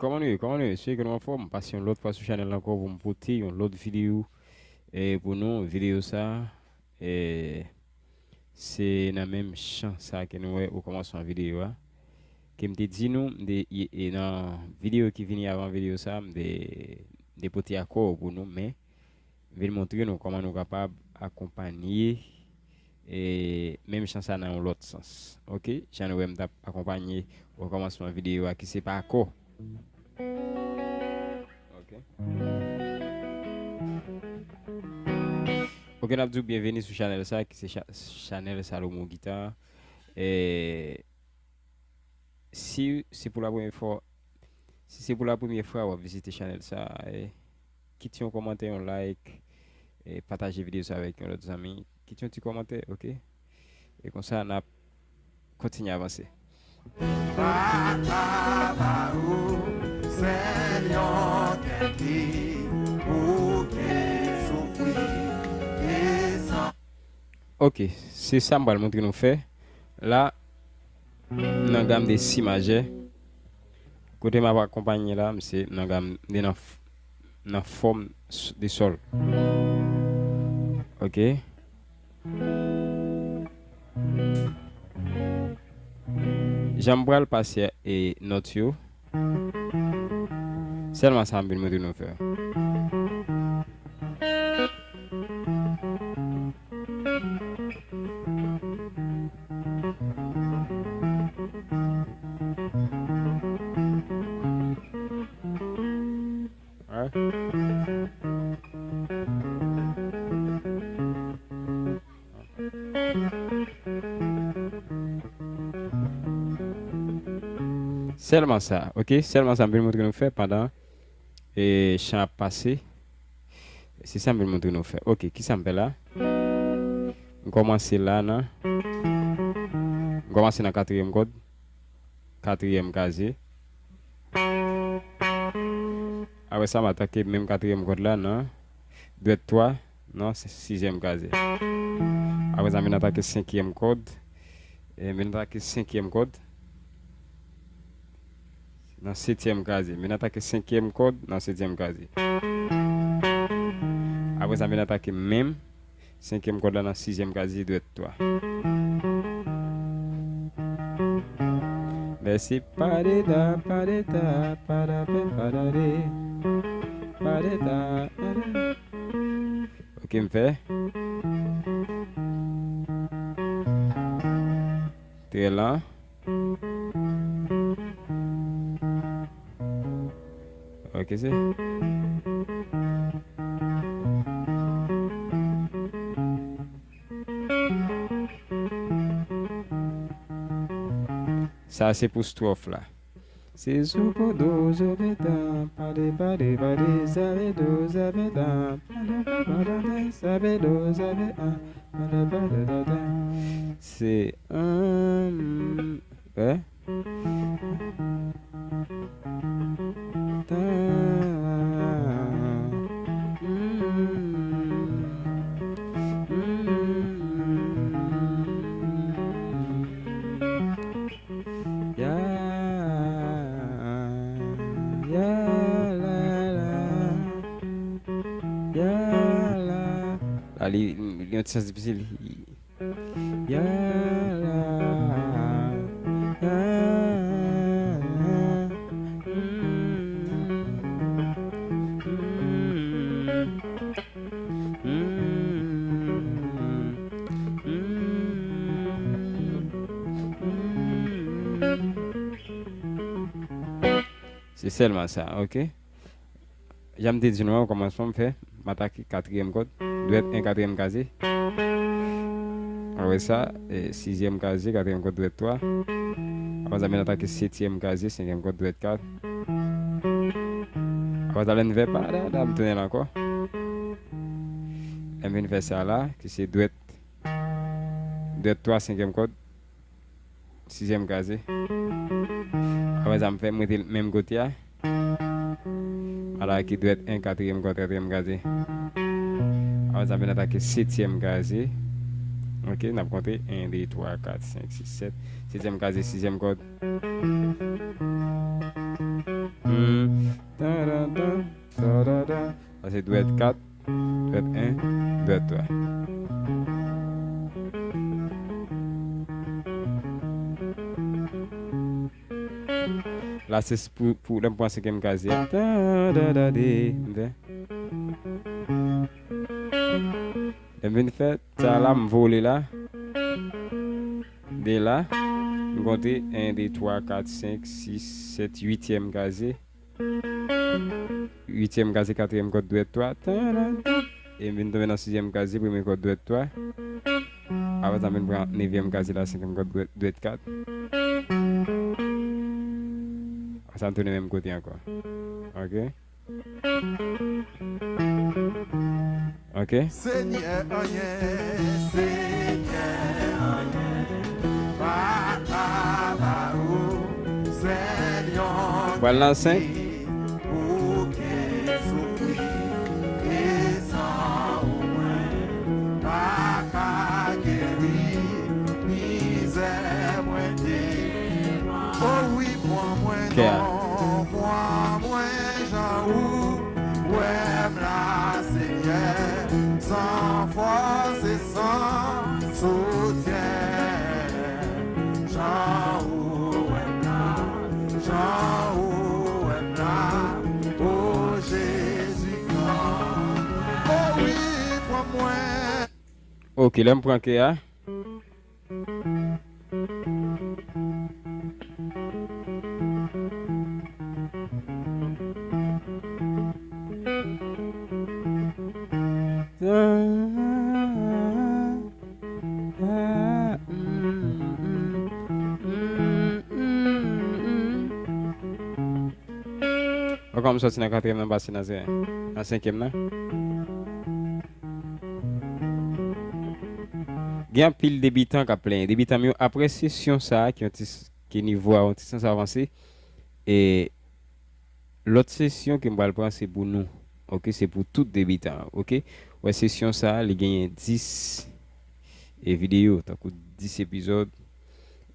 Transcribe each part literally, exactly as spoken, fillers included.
Kòman nou ye? Kòman nou ye? Espere ke nou anfòm. M pase yon lòt fwa sou chanèl la ankò pou m pote yon lòt videyo, e, pou nou. Videyo sa, e, se nan menm chan sa ke nou wè okòmansman videyo a. Ke m te di nou, m te, e, e, nan videyo ki vini avan videyo sa, m te, m te pote akò pou nou, men vin montre nou kòman nou kapab akonpanye, e, menm chan sa nan yon lòt sans. Oke? Jan nou wè m t ap akonpanye okòmansman videyo a ki se pa akò. Oke. Oke, n ap di w byenveni sou chanèl sa ki se cha-, chanèl Salomo Guitar. E, Si se pou la premye fwa, si se pou la premye fwa w ap vizite chanèl sa, e, kite yon kòmantè, yon like, e, pataje videyo sa avèk yon lòt zanmi. Kite yon ti kòmantè, oke? E konsa, n ap kontinye avanse. Papa ba ou, Senyè, kèk li, ou te soufri, e san Ok, se sa m pral montre nou fè. La, nan gam de si majè, kote m ap akonpanye la, m se nan gam de nan, f- nan fòm s- de sòl. Ok. Jan m pral pase e nòt yo, sèlman sa m vin montre nou fè. Sèlman sa, ok? Sèlman sa m vin montre nou fè pandan e chan ap pase. Se sa m vin montre nou fè. Ok, kisa m fè la? M kòmanse la nan, m kòmanse nan katriyèm kòd, katriyèm kazye. Apre sa, m atake menm katriyèm kòd la nan dwèt twa nan si- sizyèm kazye. Apre sa, m vin atake senkyèm kòd. E m vin atake senkyèm kòd nan setyèm kazye. M vin atake senkyèm kòd nan setyèm kazye. Apre sa, m vin atake menm senkyèm kòd la nan sizyèm kazye dwèt twa. Lè se pa de ta, pa de ta, pa da pe, pa da de, pa de ta, pa da. Ok, m fè. Trè lan. Ok, se. Sa se pou stwòf la. Se sou podo, zo betan, pade, pade, pade, zave do, zave dan, pade, pade, pade, zave do, zave an, pade, pade, pade. Se, um, eh? Ta, mm, mm. Ya, ya, la, la. Ya, la. La, li, li yon ti sans difisil. Ya, la, la, la. Mm, mm. Se sèlman sa, ok? Jan m te di nou an, kòmansman m fè, m atake katriyèm kòd, dwèt en, katriyèm kazye. Apre sa, e, sizyèm kazye, katriyèm kòd, dwèt twa. Apre sa, m vin atake setyèm kazye, senkyèm kòd, dwèt kat. Apre sa, lè m fè pa, da, da, m tounen la ankò. Lè m vin fè sa la, ki se dwèt, dwèt twa, senkyèm kòd, sizyèm kazye. Apre sa, m fè, m rete menm kote a. Ala ki dwèt en, katriyèm kòd, katriyèm kazye. Apre sa, m vin atake setyèm kazye. Ok, n ap konte. En, de, twa, kat, senk, sis, sèt. Setyèm kazye, sizyèm kòd. Hmm. Tan, tan, tan, tan, tan, tan. Sa se dwèt kat, dwèt en, dwèt twa. La se s-, pou, pou lè m pran senkyèm kazye a. Tan, tan, tan, de, m fè. Lè m vin fè sa la, m vole la. De la, m konte en, de, twa, kat, senk, sis, sèt, uityèm kazye. Uityèm kazye, katriyèm kòd dwèt twa. Tan, tan, tan. E m vin tonbe nan sizyèm kazye, premye kòd dwèt twa. Apre sa, m vin pran nevyèm kazye la, senkyèm kòd dwèt, dwèt kat. Apre sa, m tounen menm kote ankò. Ok? Ok? Senyè, anyen, Senyè, anyen pa ka ba ou, sèl yon Pral nan senk. Bouke soufri, e san ou mwen pa ka geri, mizè mwen te. O wi, pran mwen non, pran mwen jan ou wè m la, Senyè, san fòs e san soutyen. Jan ou wè m la, jan ou wè m la, o Jezi, pran mwen. O wi, pran mwen. Ok, lè m pran kè a. Ankò m sòti nan katriyèm nan, m pase nan sen-, nan senkyèm nan. Gen anpil debitan k ap plenyen. Debitan m yo, apre sesyon sa a, ki yon ti s-, ki nivo a yon ti sans avanse, e lòt sesyon ke m pral pran, se pou nou. Ok, se pou tout debitan, ok? Wè, sesyon sa a, li genyen dis, e, videyo, tankou dis epizòd.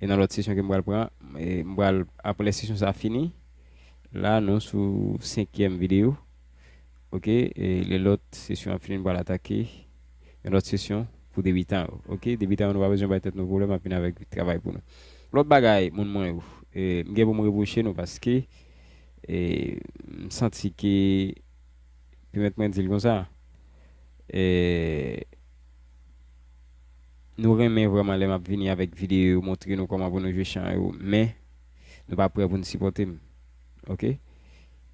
E nan lòt sesyon ke m pral pran, e, m pral, apre sesyon sa a fini, la, nou sou senkyèm videyo. Ok, e lè lòt sesyon an fini, n pral atake yon lòt sesyon pou debitan yo. Ok, debitan yo, nou pa bezwen bay tèt nou pwoblèm, n ap vin avèk travay pou nou. Lòt bagay, moun mwen yo, e, m gen pou m repwoche nou paske, e, m santi ke, pèmèt mwen di l konsa, e, nou renmen vrèman lè m ap vini avèk videyo yo, montre nou kòman pou nou jwe chan yo, men nou pa prè pou n sipòte m. Ok?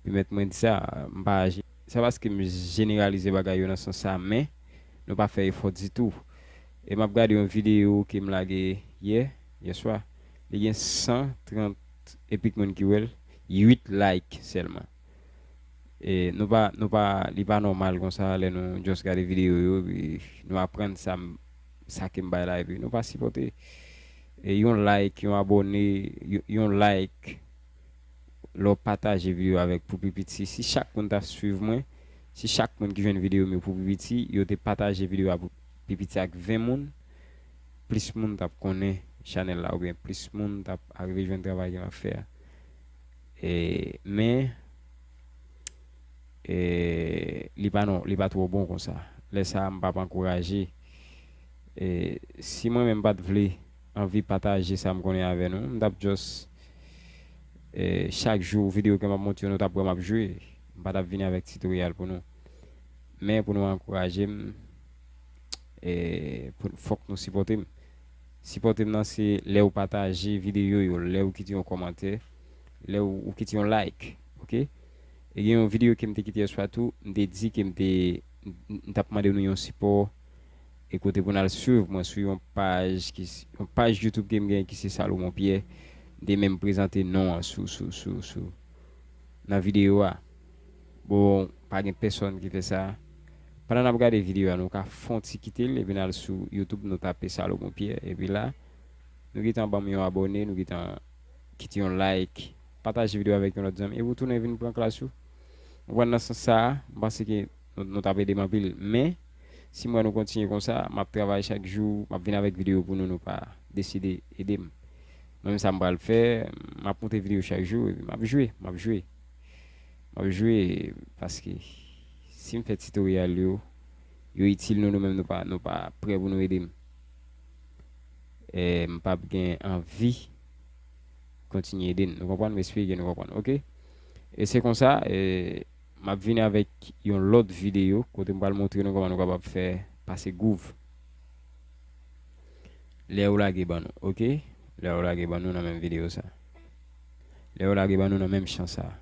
Pèmèt mwen di sa, m pa, se pa paske m jeneralize bagay yo nan sans sa, men nou pa fè efò ditou. E m ap gade yon videyo ke m lage yè, yè swa. Li gen san trant e pik moun ki wè l, uit like sèlman. E nou pa, nou pa, li pa nòmal konsa lè nou just gade videyo yo, epi nou aprann sa m, sa ke m bay la, epi nou pa sipòte. E yon like, yon abòne, yon, yon like, lè w pataje videyo avèk pou pi piti. Si chak moun ta swiv mwen, si chak moun ki jwenn videyo m yo pou pi piti, yo te pataje videyo a pou pi piti ak ven moun, plis moun t ap konnen chanèl la, oubyen plis moun t ap arive jwenn travay ke m ap fè a. E, men, e, li pa non, li pa twò bon konsa. Lè sa a, m p ap ankouraje. E, si mwen menm m pa t vle anvi pataje sa m konnen avè nou, m t ap just, e, chak jou videyo ke m ap montre nou, nou t ap wè m ap jwe. M pa t ap vini avèk titoryal pou nou. Men pou nou ankouraje m, e, pou, fòk nou sipòte m. Sipòte m nan se lè w pataje videyo yo, lè w kite yon kòmantè, lè w, w kite yon like, ok? E gen yon videyo ke m te kite yèswa tou, m te di ke m te, m, m t ap mande nou yon sipò, e kote pou n al swiv mwen sou yon paj ki s-, yon paj YouTube ke m gen ki se Salomon Pierre. M te menm prezante non an sou, sou, sou, sou, nan videyo a. Bon, pa gen pèsòn ki fè sa. Pandan n ap gade videyo a, nou ka fè yon ti kite l, epi n al sou YouTube, nou tape Salomon Pierre, epi la, nou gentan ban m yon abòne, nou gentan kite yon like, pataje videyo avèk yon lòt zanmi, epi w tounen vin pran klas ou. Ou konprann, nan sans sa a, m panse ke nou, nou t ap ede m anpil. Men, si m wè nou kontinye konsa, m ap travay chak jou, m ap vin avèk videyo pou nou, nou pa deside ede m. Mwen menm sa m pral fè, m ap monte videyo chak jou, epi m ap jwe, m ap jwe. M ap jwe paske si m fè tutorial yo, yo itil nou, nou menm nou pa, nou pa prè pou nou ede m. E m p ap gen anvi kontinye ede n. Nou konprann? M espere ke nou konprann, oke? E se konsa, e, m ap vini avèk yon lòt videyo kote m pral montre nou kòman nou kapab fè pase gouv. Lè yo lage ban nou, oke? Lè yo lage ban nou nan menm videyo sa. Lè yo lage ban nou nan menm chan sa.